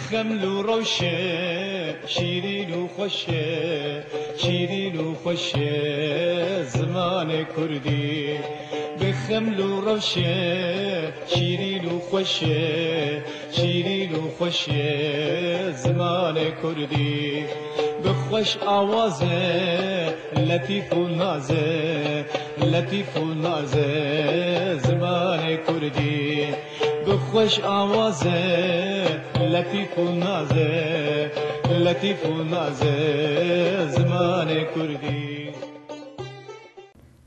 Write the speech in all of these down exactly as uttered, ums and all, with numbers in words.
Xeml û rewşe, şîrîn û xweşe, şîrîn û xweşe zimanê kurdî. Bi xeml û rewşe, şîrîn û xweşe, şîrîn û xweşe zimanê kurdî. Bi xweş awaze, letîf û naze, letîf û naze zimanê kurdî. Bi xweş awaze, letîf û naze, letîf û naze zimanê kurdî.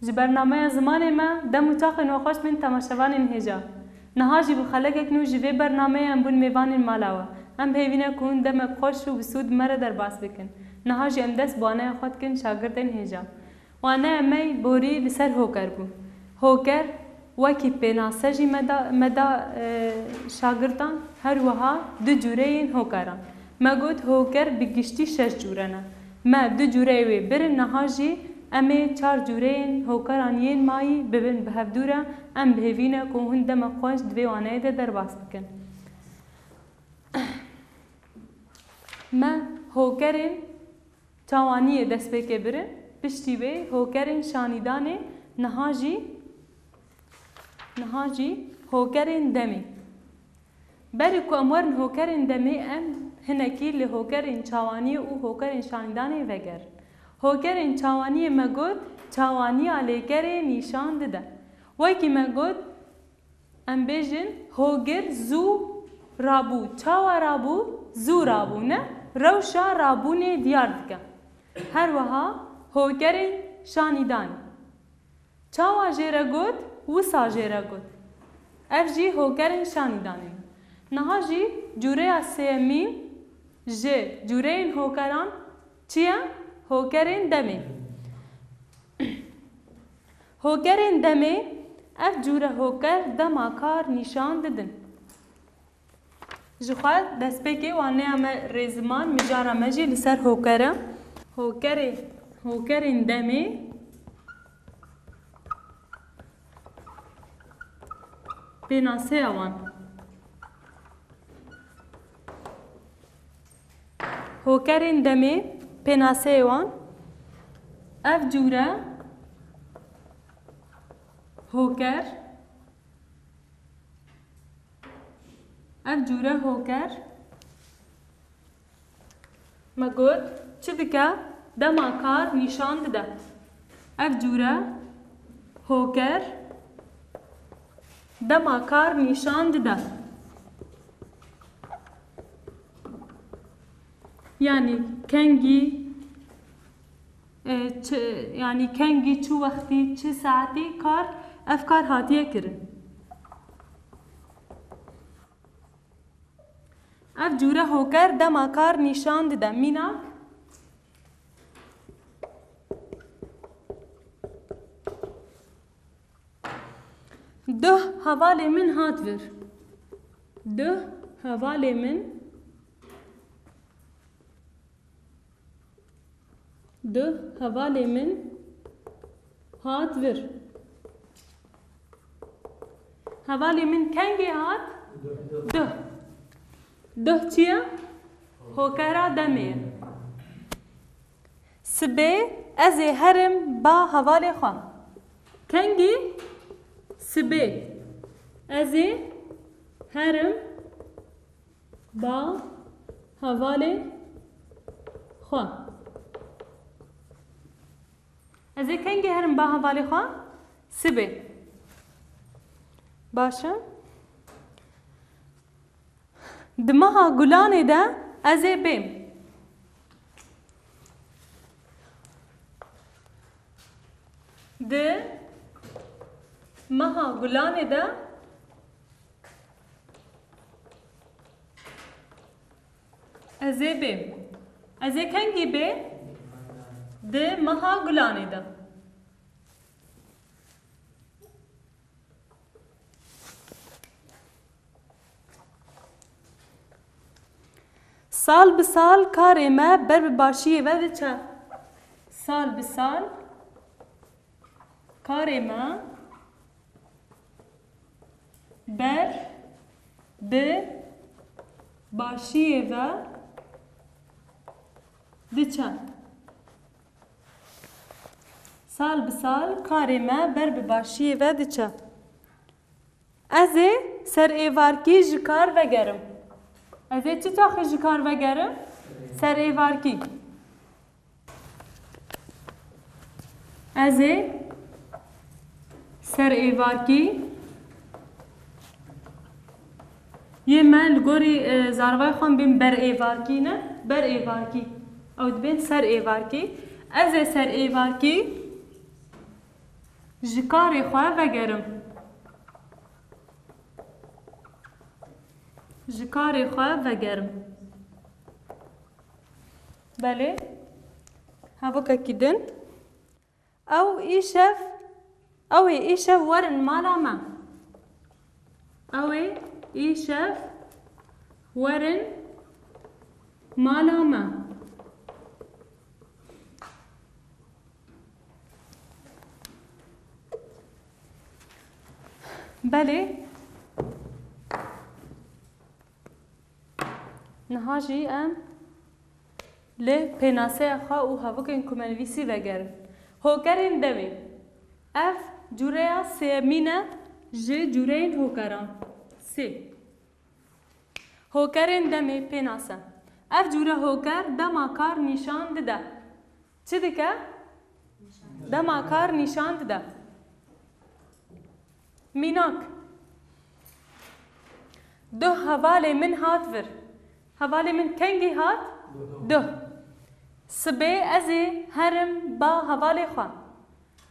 Ji bernameya zimanê me dem û çaxên we xweş bên temaşevanên hêja. Niha jî bi xelekek nû ji vê bernameyê em bûn mêvanên mala we. Em bi hêvî ne ku hûn demek xweş û bi sûd me re derbas bikin. Niha jî em dest bi waneya xwe dikin şagirdên hêja. Waneya me yî borî li ser hoker bû. Hoker wekî pênase jî me da, me da, e, şagirdan, her wiha du cûreyên hokeran. Me got hoker bi giştî şeş cûre ne. Me du cûreyê wê birin, niha jî em ê çar cûreyên hokeran yên mayî bibin bi hevdû re, em bi hêvî ne ku hûn demek xweş di vê waneyê de derbas bikin. Me hokerên çawaniyê destpêkê birin, piştî wê hokerên şanîdanê, niha jî, niha jî hokerên demê. Berî ku em werin hokerên demê, em hinekî li hokerên çawaniyê û hokerên şanîdanê vegerin. Hokerên çawaniyê me got, çawaniya lêkerê nîşan dide. Wekî me got, em bêjin, hogir zû rabû. Çawa rabû? Zû rabû, ne? Rewşa rabûnê diyar dike. Her wiha hokerên şanîdanê. Çawa jê re got, wisa jê re got. Ev jî hokerên şanîdanê ne. Niha jî cûreya sêyemîn ji cûreyên hokeran çi ye? Hokerên demê. Hokerên demê, ev cûre hoker dema kar nîşan didin. Ji xwe destpêkê waneya me rêziman, mijara me jî li ser hoker e. Hokerê, hokerên demê pênaseya wan. Hokerên demê pênaseyê wan. Ev cûre hoker, ev cûre hoker, me got, çi dike? Dema kar nîşan dide. Ev cûre hoker dema kar nîşan dide. Yanî kengî, e, çi, yanî kengî, çi wextî, çi saetî kar, ev kar hatiye kirin. Ev cûre hoker dema kar nîşan dide. Mînak, duh hevalê min hat vir. Duh hevalê min, duh hevalê min hat vir. Hevalê min kengê hat? Duh. Duh çi ye? Hokera demê ye. Sibê ez ê herim ba hevalê xwe. Kengî? Sibê ez ê herim ba hevalê xwe. Ez ê kengê herim ba hevalê xwe? Sibê. Baş e. Di meha Gulanê de ez ê bêm. Di meha Gulanê de ez ê bêm. Ez ê kengî bêm? Di meha Gulanê de. Sal bi sal karê me ber bi başiyê ve diçe. Sal bi sal karê me ber bi başiyê ve diçe. Sal bi sal karê me ber bi başiyê ve diçe. Ez ê ser êvarkî ji kar vegerim. Ez ê çi taxê ji kar vegerim? Ser êvarkî. Ez ê ser êvarkî. Yê me li gorî, e, zarvay xwe bên ber êvarkî ne, ber êvarkî. Ew dibên ser êvarkî. Ez ê ser êvarkî ji karê xwe vegerim. Ji karê xwe vegerim. Belê. Hevokekî din. Ew îşev, ew ê îşev werin mala me. Ew ê îşev werin mala me. Belê. Niha jî em li pênaseya xwe û hevokên ku me nivîsî vegerin. Hokerên demê. Ev cûreya sêyemîn e ji cûreyên hokeran. Sê. Hokerên demê pênase. Ev cûre hoker dema kar nîşan dide. Çi dike? Dema kar nîşan dide. Mînak. Duh hevalê min hat vir. Hevalê min kengî hat? Duh. Sibê ez ê herim ba hevalê xwe.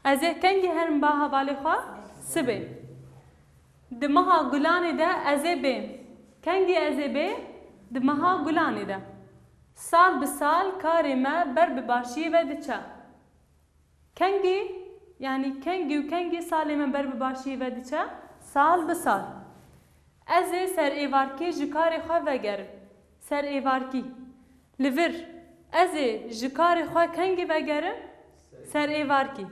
Ez ê kengî herim ba hevalê xwe? Sibê. Di meha Gulanê de ez ê bêm. Kengî ez ê bêm? Di meha Gulanê de. Sal bi sal karê me ber bi başiyê ve diçe. Kengî, yanî kengî û kengî salê me ber bi başiyê ve diçe? Sal bi sal. Ez ê ser êvarkî ji karê xwe vegerim. Ser êvarkî. Li vir, ez ê ji karê xwe kengî vegerim? Ser êvarkî.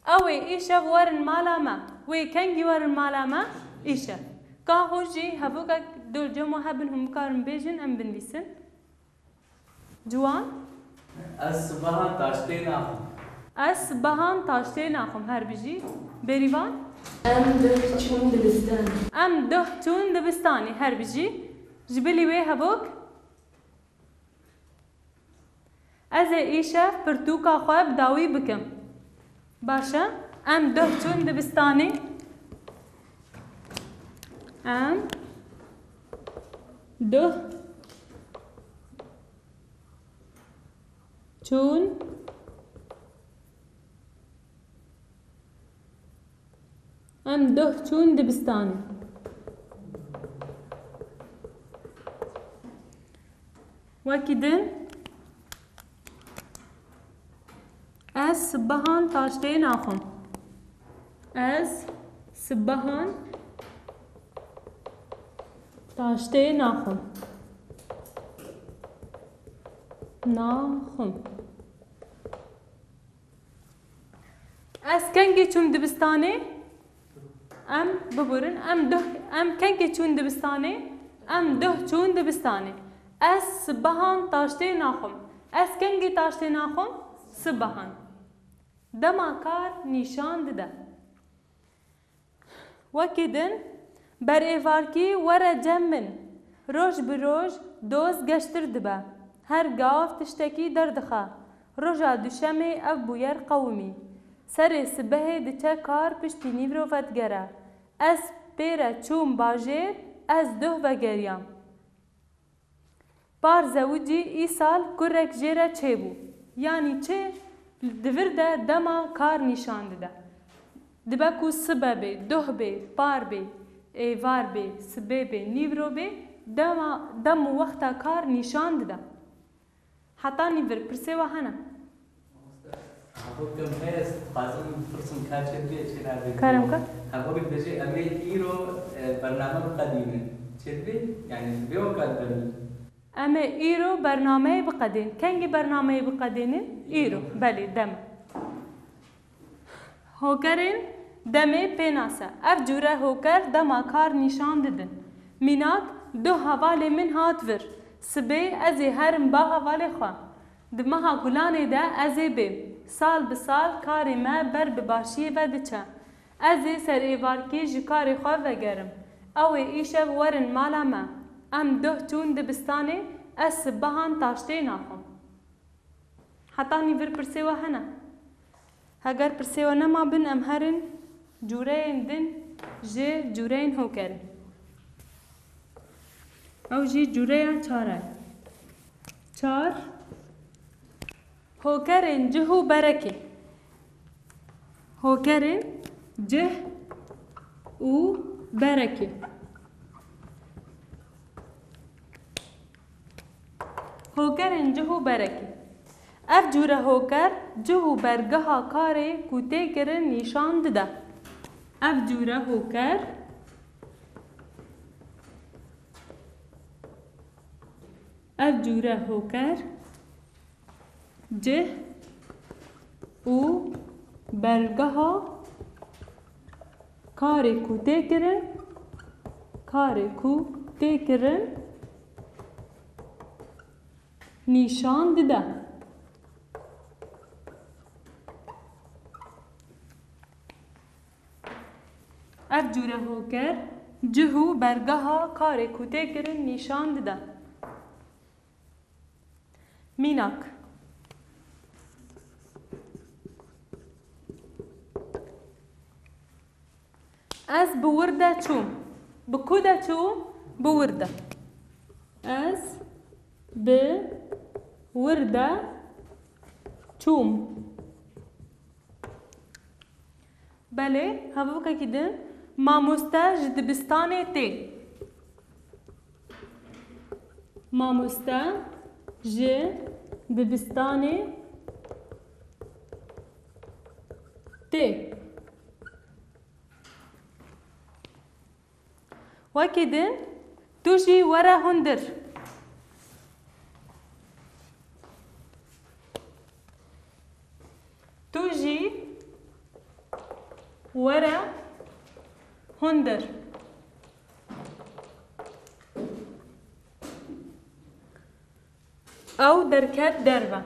Ew ê îşev werin mala me. Wê kengî werin mala me? Îşev. Ka hûn jî hevokek dol cem we hebin hûn bikarin bêjin em binivîsin. Ciwan? Ez sibehan taştê naxim. Ez sibehan taştê naxim. Her bijî. Bêrîvan? Em duh çûn dibistanê. Em duh çûn dibistanê. Her bijî. Ji bilî wê hevok? Ez ê îşev pirtûka xwe bi dawî bikim. Baş e. Em duh çûn dibistanê. Em duh çûn Em duh çûn dibistanê. Wekî din, ez sibehan taştê naxwim. Ez sibehan taştê naxwim. Naxwim. Ez kengî çûm dibistanê? Em, biborin, em duh, em kengî çûn dibistanê? Em duh çûn dibistanê. Ez sibehan taştê naxwim. Ez kengî taştê naxwim? Sibehan. Dema kar nîşan dide. Wekî din, berêvarkî were cem min. Roj bi roj doz geştir dibe. Her gav tiştekî derdixe. Roja duşemê ev bûyer qewimî. Serê sibehê diçe kar piştî nîvro vedigere. Ez pê re çûm bajêr, ez duh vegeriyam. Par zewicî îsal kurek jê re çêbû. Yanî çi? Di vir de dema kar nîşan dide. Dibe ku sibe bê, duh bê, par bê, êvar bê, sibê bê, nîvro bê, dema, dem û wexta kar nîşan dide. Heta nîvir, pirsê we hene? Hevok heye, ez dixwazim pirsim ka çêdibe, çênabe. Kerem ke? Hevok dibêje, em ê îro, e, bername biqedînin. Çêdibe? Yanî, vê weka dibin. Em ê îro bernameyê biqedên. Kengî bernameyê biqedênin? Îro. Îro. Belê, dem. Hokerên demê pênase. Ev cûre hoker dema kar nîşan didin. Mînak, Duh hevalê min hat vir. Sibê ez ê herim ba hevalê xwe. Di meha Gulanê de ez ê bêm. Sal bi sal karê me ber bi başiyê ve diçe. Ez ê serêvarkî ji karê xwe vegerim. Ew ê îşev werin mala me. Em duh çûn dibistanê, ez sibehan taştê naxwim. Hetanî vir pirsê we hene? Heger pirsê we nema bin, em herin cûreyên din ji cûreyên hokerê. Ew jî cûreya çar e. Çar. Hokerên cih û berekê. Hokerên cih û berekê. Hokerên cih û berekê. Ev cûre hoker cih û bergeha karê ku tê kirin nîşan dide. Ev cûre hoker, ev cûre hoker cih û bergeha karê ku tê kirin, karê ku tê kirin nîşan dide. Ev cûre hoker cih û bergeha karê ku tê kirin nîşan dide. Mînak. Ez bi wir de çûm. Bi ku de çûm? Bi wir de. Ez bi wir de çûm. Belê, hevokekî din, mamoste ji dibistanê tê. Mamoste ji dibistanê tê. Wekî din, tu jî were hundir. Tu jî were hundir. Ew derket derve.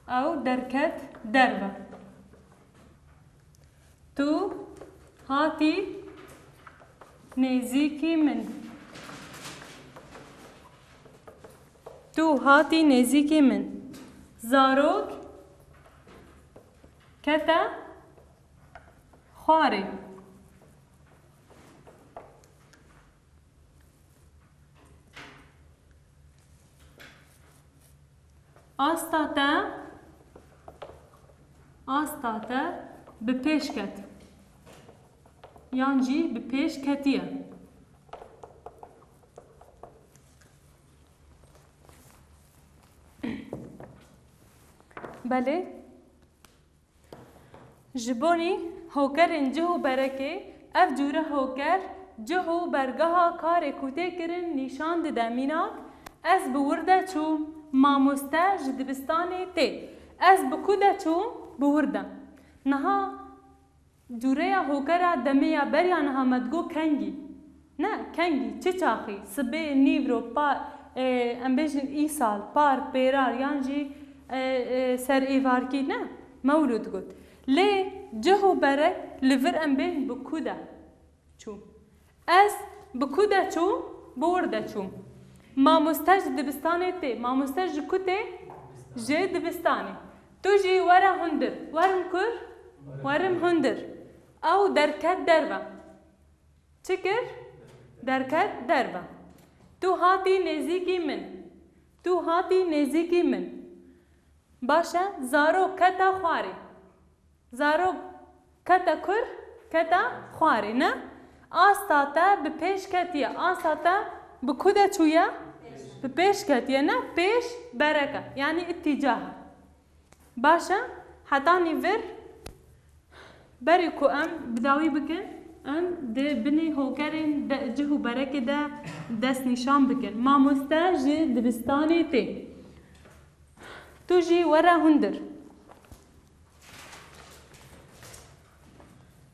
Ew derket derve. Tu hatî nêzîkî min. Tu hatî nêzîkî min. Zarok kete xwarê. Asta te, asta te bi pêş ket. Yan jî bi pêş ketiye. Belê. Ji bonî hokerên cih û berekê, ev cûre hoker cih û bergeha karê ku tê kirin nîşan dide. Mînak, ez bi wir de çûm, mamoste ji dibistanê tê. Ez bi ku de çûm? Bi wir de. Niha cûreya hokera demê ya beriya niha me digot kengî. Ne, kengî, çi çaxî? Sibê, nîvro, pa, e, em bêjin îsal, par, pêrar, yan jî, e, e, ser êvarkî, ne? Me wilo digot. Lê cih û berek li vir em bên bi ku de çûm. Ez bi ku de çûm? Bi wir de çûm. Mamoste ji dibistanê tê. Mamoste ji ku tê? Ji dibistanê. Tu jî were hundir. Werim kur? Werim hundir. Ew derket derve. Çi kir? Derket derve. Tu hatî nêzîkî min. Tu hatî nêzîkî min. Baş e, zarok kete xwarê. Zarok kete kur? Kete xwarê, ne? Asta te bi pêş ketiye. Asta te bi ku de çûye? Bi pêş ketiye, ne? Pêş bereke. Yanî îtîcah e. Baş e, hetanî vir, berî ku em bi dawî bikin, em di binê hokerên de, cih û berekê de destnîşan bikin. Mamoste ji dibistanê tê. Tu jî were hundir.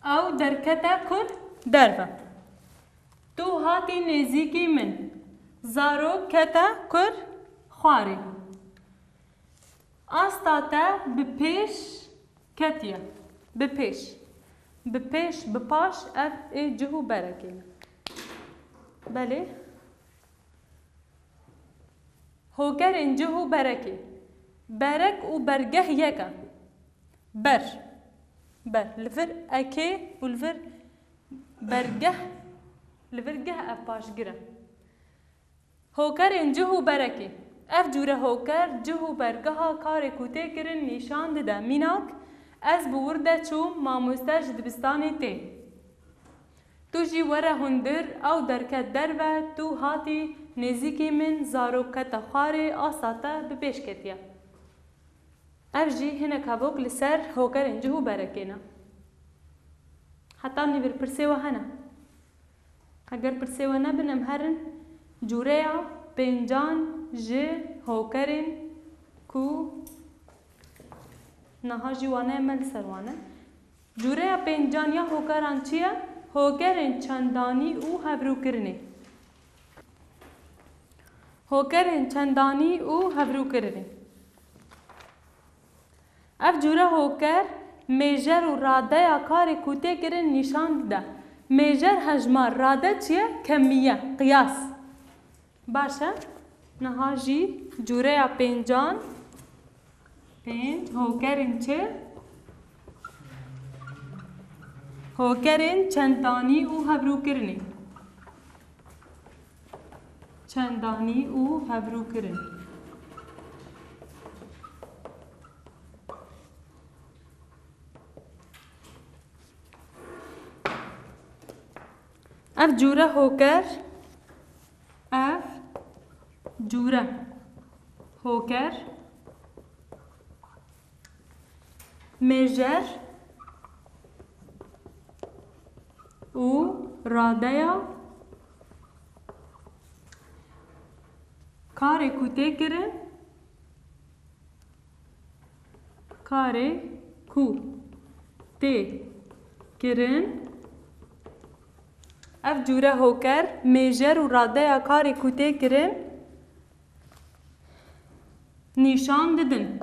Ew derkete kur? Derve. Hatî nêzîkî min. Zarok kete kur xwarê. Asta te bi pêş ketiye. Bi pêş. Bi pêş, bi paş, ev ê cih û berekê ne. Belê. Hokerên cih û berekê. Berek û bergeh yek e. Ber. Ber. Li vir ekê û li vir bergeh, li vir geh ev paşgir e. Hokerên cih û berekê. Ev cûre hoker cih û bergeha karê ku tê kirin nîşan dide. Mînak, ez bi wir de çûm, mamoste ji dibistanê tê. Tu jî were hundir, ew derket derve, tu hatî nêzîkî min, zarok kete xwarê, asta te bi pêş ketiye. Ev jî hinek hevok li ser hokerên cih û berekê ne. Heta nîvir pirsê we hene? Heger pirsê we nebin, em herin cûreya pêncan ji hokerên ku niha jî wane me li ser wane. Cûreya pêncan ya hokeran çi ye? Hokerên çendanî û hevrûkirinê. Hokerên çendanî û hevrûkirinê. Ev cûre hoker mêjer û radeya karê ku tê kirin nîşan dide. Mêjer hejmar, rade çi ye? Kemiye, qiyas. Baş e. Niha jî cûreya pêncan, pênc, hokerên çi? Hokerên çendanî û hevrûkirinê. Çendanî û hevrûkirin. Ev cûre hoker, ev cûre hoker, mêjer û radeya karê ku tê kirin, karê ku tê kirin. Ev cûre hoker, mêjer û radeya karê ku tê kirin nîşan didin.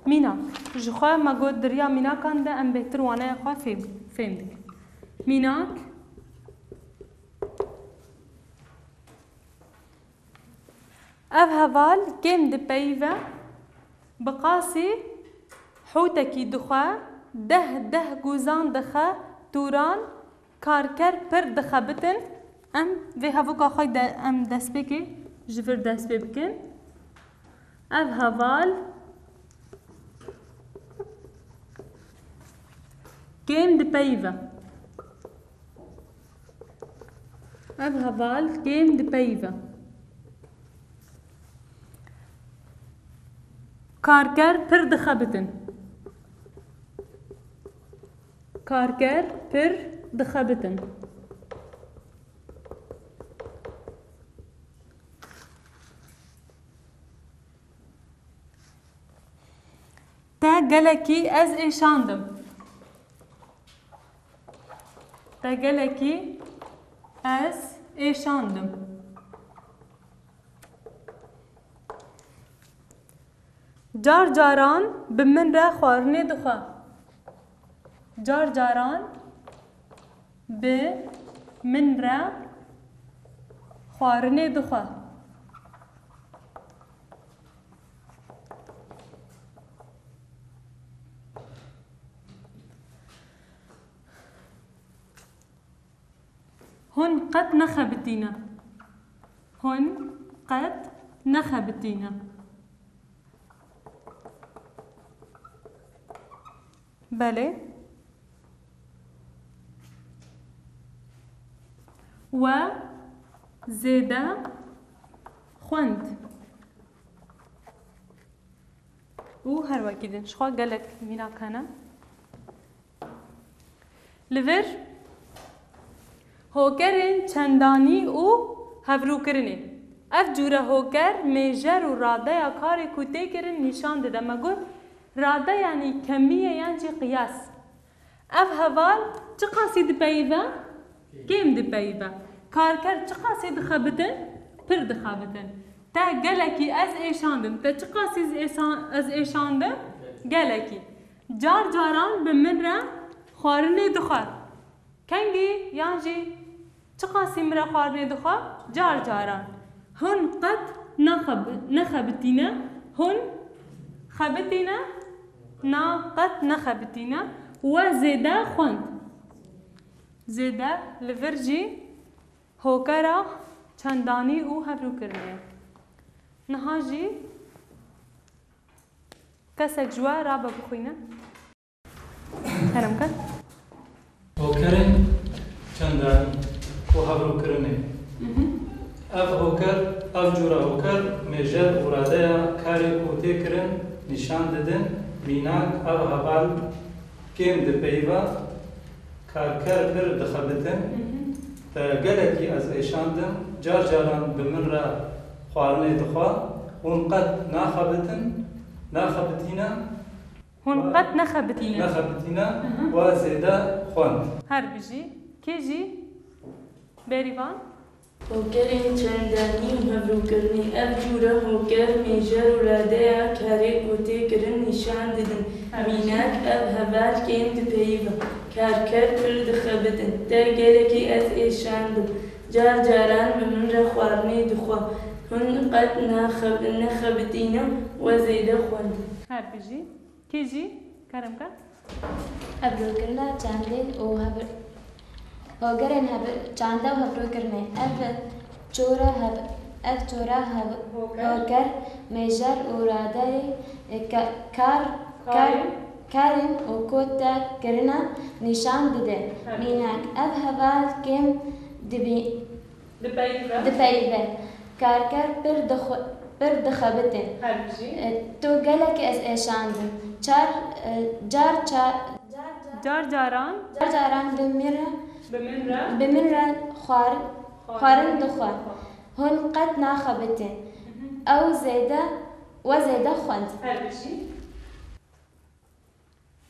Mînak. Ji xwe me got di riya mînakan de em bêhtir waneya xwe fêm, fêm dikin. Mînak. Ev heval kêm dipeyive, bi qasî hûtekî dixwe, deh deh gûzan dixe tûran, karker pir dixebitin. Em vê hevoka xwe de, em destpêkê ji vir dest pê bikin. Ev heval kêm dipeyive. Ev heval kêm dipeyive. Karker pir dixebitin. Karker pir dixebitin. Te gelekî ez êşandim. Te gelekî ez êşandim. Car caran bi min re xwarinê dixwe. Car caran bi min re xwarinê dixwe. Hûn qet nexebitîne. Hûn qet nexebitîne. Belê. We zêde xwend. Û her wekî din. Ji xwe gelek mînak hene. Li vir hokerên çendanî û hevrûkirinê. Ev cûre hoker mêjer û radeya karê ku tê kirin nîşan dide. Me got, rade yanî kemî ye yan jî qiyas. Ev heval çiqasî dipeyive? Kêm dipeyive. Karker çiqasî dixebitin? Pir dixebitin. Te gelekî ez êşandim. Te çiqasî ez êşan-, ez êşandim? Gelekî. Car caran bi min re xwarinê dixwar. Kengî yan jî çiqasî min re xwarinê dixwe? Car caran. Hûn qet nexebi-, nexebitîne. Hûn xebitîne? Na, qet nexebitîne. We zêde xwend. Zêde li vir jî hokera çendanî û hevrûkirinê ye. Niha jî kesek ji we rabe bixwîne. Kerem ke. Hokerên çendanî û hevrûkirinê. Ev hoker, ev cûre hoker mêjer û radeya karê ku tê kirin nîşan didin. Mînak, ev heval kêm dipeyive, karker pir dixebitin. Te gelekî ez êşandim, car caran bi min re xwarinê dixwe. Hûn qet naxebitin, naxebitîne. Hûn qet nexebitîne. Nexebitîne, we zêde xwend. Her bijî. Kê jî? Bêrîvan? Hokerên çendanî û hevrûkirinê. Ev cûre hoker mêjer û radeya karê ku tê kirin nîşan didin. Her bijî. Mînak, ev heval kêm dipeyivin. Karker pir dixebitin. Te gelekî ez êşandim. Car caran bi min re xwarinê dixwe. Hûn qet naxeb-, nexebitîne, we zêde xwend. Her bijî. Kê jî? Kerem ke. Hevrûkirina çandên û hevr-, hogerên hevr-, çanda û hevrûkirinê. Ev çora hev-, ev çora hev-, Hoker. Hoker, mêjer û radeyê, e, ka-, kar, kar, Karên. Karên û ku tê kirine nîşan dide. Evet. Mînak, ev heval kêm dibî-, Dipeyive. Dipeyive. Karker pir dixwe-, pir dixebite. Her bijî. E, tu gelek ez êşandim. Çar, e, car, car, car, car, Car caran. Car caran bi min re, Bi min re. Bi min re xwar-, Xwarin. Xwarin dixwe. Hûn qet naxebite. Ew zêde, we zêde xwend. Her bijî.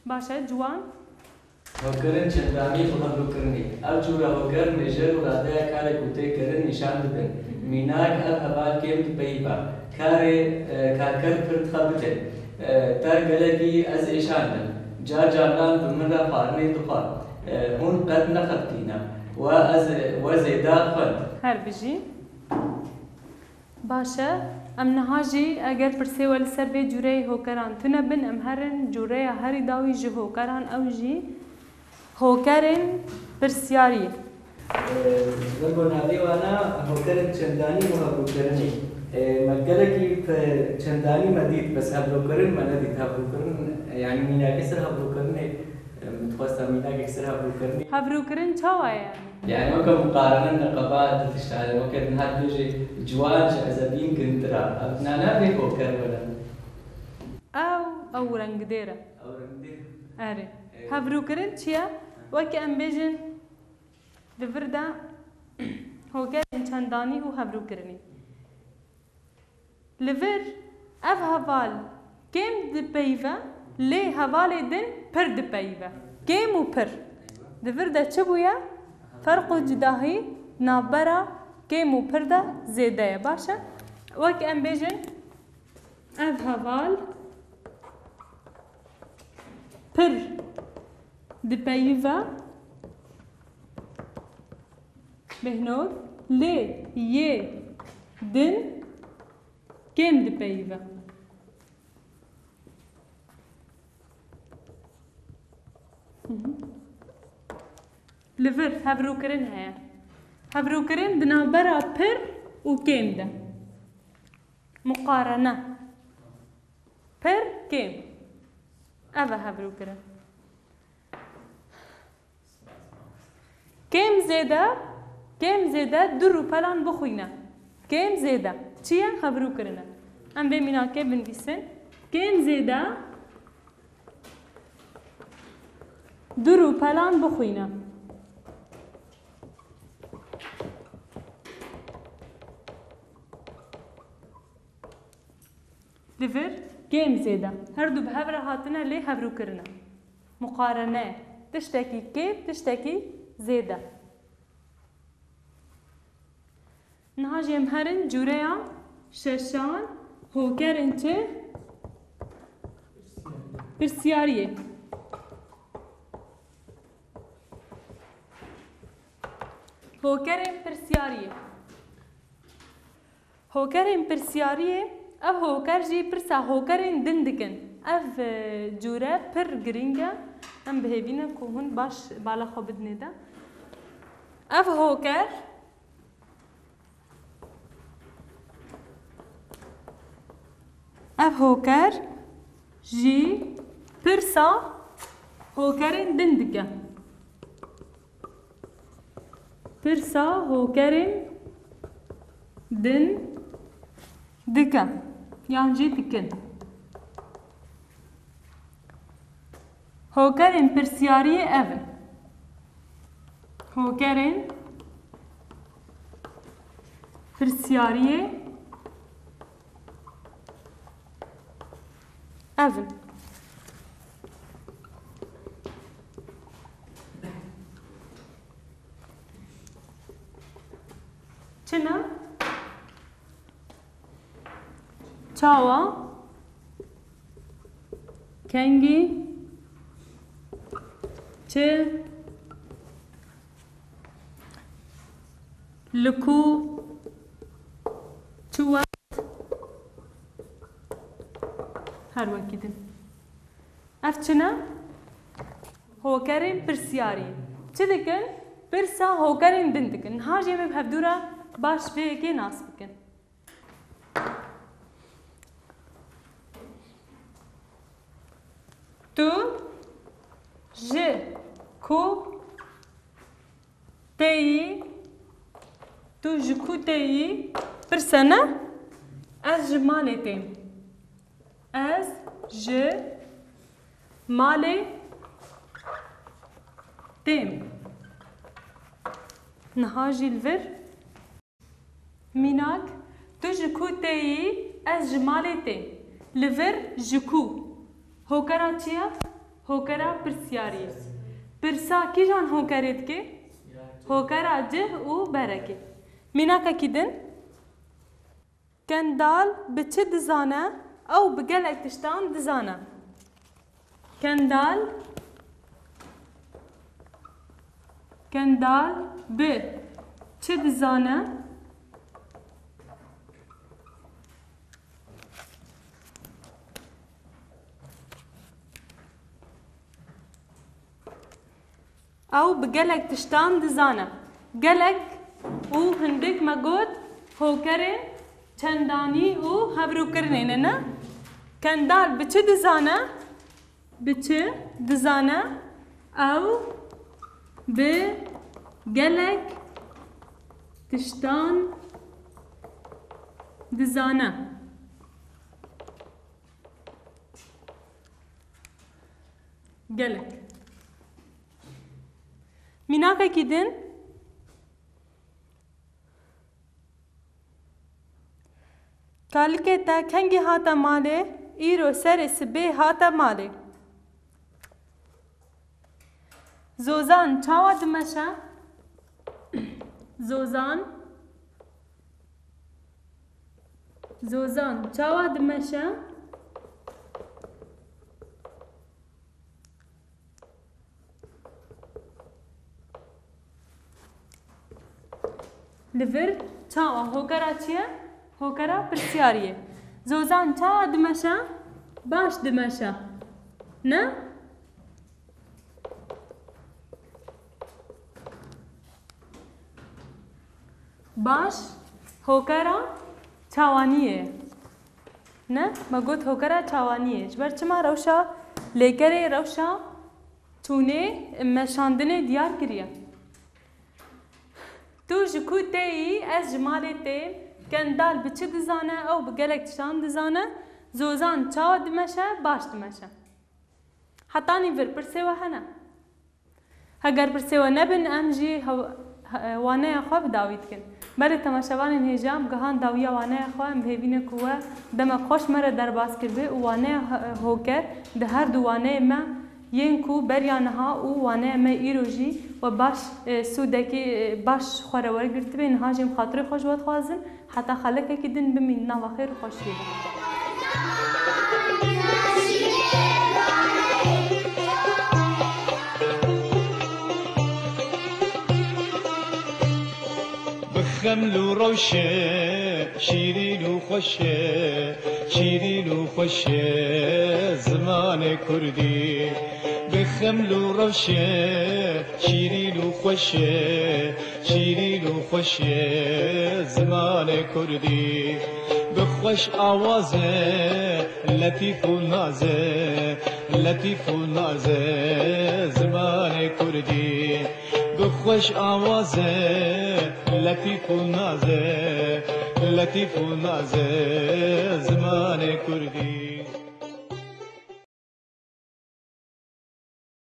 Baş e, ciwan. Hokerên çendanî û hevrûkirinê. Ev cûre hoker mêjer û radeya karê ku tê kirin nîşan didin. Mînak, ev heval kêm dipeyive. Karê, e, karker pir dixebite. E, te gelekî ez êşandim. Car caran bi min re xwarinê dixwe. E, hûn qet nexebitîne. We ez, we zêde xwend. Her bijî. Baş e, em niha jî eger pirsê we li ser vê cûreyê hokeran tune bin, em herin cûreya herî dawî ji hokeran, ew jî hokerên pirsyarî. Ee, Li ber navê wana hokerên çendanî û hevrûkirinê. Ee, me gelekî pe-, çendanî me dît, bes hevrûkirin me nedît. Hevrûkirin, yanî mînakê ser hevrûkirinê, e, min dixwesta mînakek ser hevrûkirinê. Hevrûkirin çawa ye? Yani weke muqarene neqeba di tişta de, weke niha dibêje ciwan ji ezebîn gintir e. Ev nane vê hoker wele. Ew, ew rengdêr e. Ew rengdêr. Erê. Ê. Hevrûkirin çi ye? Weke em bêjin, li vir de hokerên çendanî û hevrûkirinê. Li vir ev heval kêm dipeyive, lê hevalê din pir dipeyive. Kêm û pir. Di vir de çi bûye? Ferq û cudahî navbera kêm û pir de zêde ye. Baş e? Wek em bêjin, ev heval pir dipeyive. Behnor, lê yê din kêm dipeyive. Hı hı. Li vir hevrûkirin heye. Hevrûkirin di navbera pir û kêm de. Muqarene. Pir, kêm. Ev e hevrûkirin. Kêm zêde, kêm zêde du rûpelan bixwîne. Kêm zêde. Çi ye? Hevrûkirin e. Em vê mînakê binivîsin. Kêm zêde du rûpelan bixwîne. Li vir kêm zêde. Her du bi hev re hatine lê hevrûkirine. Muqarene. Tiştekî kêm, tiştekî zêde. Niha jî em herin cûreya şeşan, hokerên çi? Pirsiyariyê. Hokerên pirsiyariyê. Hokerên pirsiyariyê, ev hoker jî pirsa hokerên din dikin. Ev, e, cûre pir girîng e. Em bi hêvî ne ku hûn baş bala xwe bidinê de. Ev hoker, ev hoker jî pirsa hokerên din dike. Pirsa hokerên din dike. Yan jî dikin. Hokerên pirsiyariyê ev in. Hokerên pirsiyariyê ev in. Çi ne? Çawa? Kengî? Çi? Li ku? Çi wext? Her wekî din. Ev çi ne? Hokerên pirsiyarî. Çi dikin? Pirsa hokerên din dikin. Niha jî em ê bi hevdû re baş vê yekê nas bikin. Tu ji ku tê yî? Tu ji ku tê yî? Pirse ne? Ez ji malê têm. Ez ji malê têm. Niha jî li vir. Mînak, tu ji ku tê yî? Ez ji malê têm. Li vir ji ku? Hokera çi ye? Hokera pirsiyarî. Pirsa kîjan hokerê dike? Hokera cih û berekê. Mînakekî din. Kendal bi çi dizane? Ew bi gelek tiştan dizane. Kendal, Kendal bi çi dizane? Ew bi gelek tiştan dizane. Gelek û hindik me got hokerên çendanî û hevrûkirinê ne, ne? Kendal bi çi dizane? Bi çi dizane? Ew bi gelek tiştan dizane. Gelek. Mînakekî din. Kalikê te kengî hate malê? Îro serê sibê hate malê. Zozan çawa dimeşe? Zozan Zozan çawa dimeşe? Li vir çawa hokera çi ye? Hokera pirsiyarî ye. Zozan çawa dimeşe? Baş dimeşe. Ne? Baş hokera çawaniyê. Ne? Me got hokera çawaniyê. Ji ber çima rewşa lêkerê, rewşa çûnê, meşandinê diyar kiriye. Tu ji ku tê yî? Ez ji malê têm. Kendal bi çi dizane? Ew bi gelek tiştan dizane. Zozan çawa dimeşe? Baş dimeşe. Hetanî vir pirsê we hene? Heger pirsê we nebin, em jî hew-, he-, waneya xwe bi dawî dikin. Belê temaşevanên hêja, em gihan dawiya waneya xwe, em bi hêvî ne ku we demek xweş me re derbas kiribê û waneya h-, hoker di her du waneyê me yên ku beriya niha û waneya me îro jî we baş, e, sûdekî, e, baş xwe re wergirtibê, niha jî em xatirê xwe ji we dixwazin, heta xelekekî din bimîn nava xêr û xweşiyê de. Bi xeml û rewşe şîrîn û xweş e, şîrîn û xweş e zimanê kurdî. Bi xeml û rewşe şîrîn û xweş e, şîrîn û xweş e zimanê kurdî. Bi xweş awaz e, letîf û naz e, letîf û naz e zimanê kurdî. Bi xweş awaz e, letîf û naz e, letîf û naz e zimanê kurdî.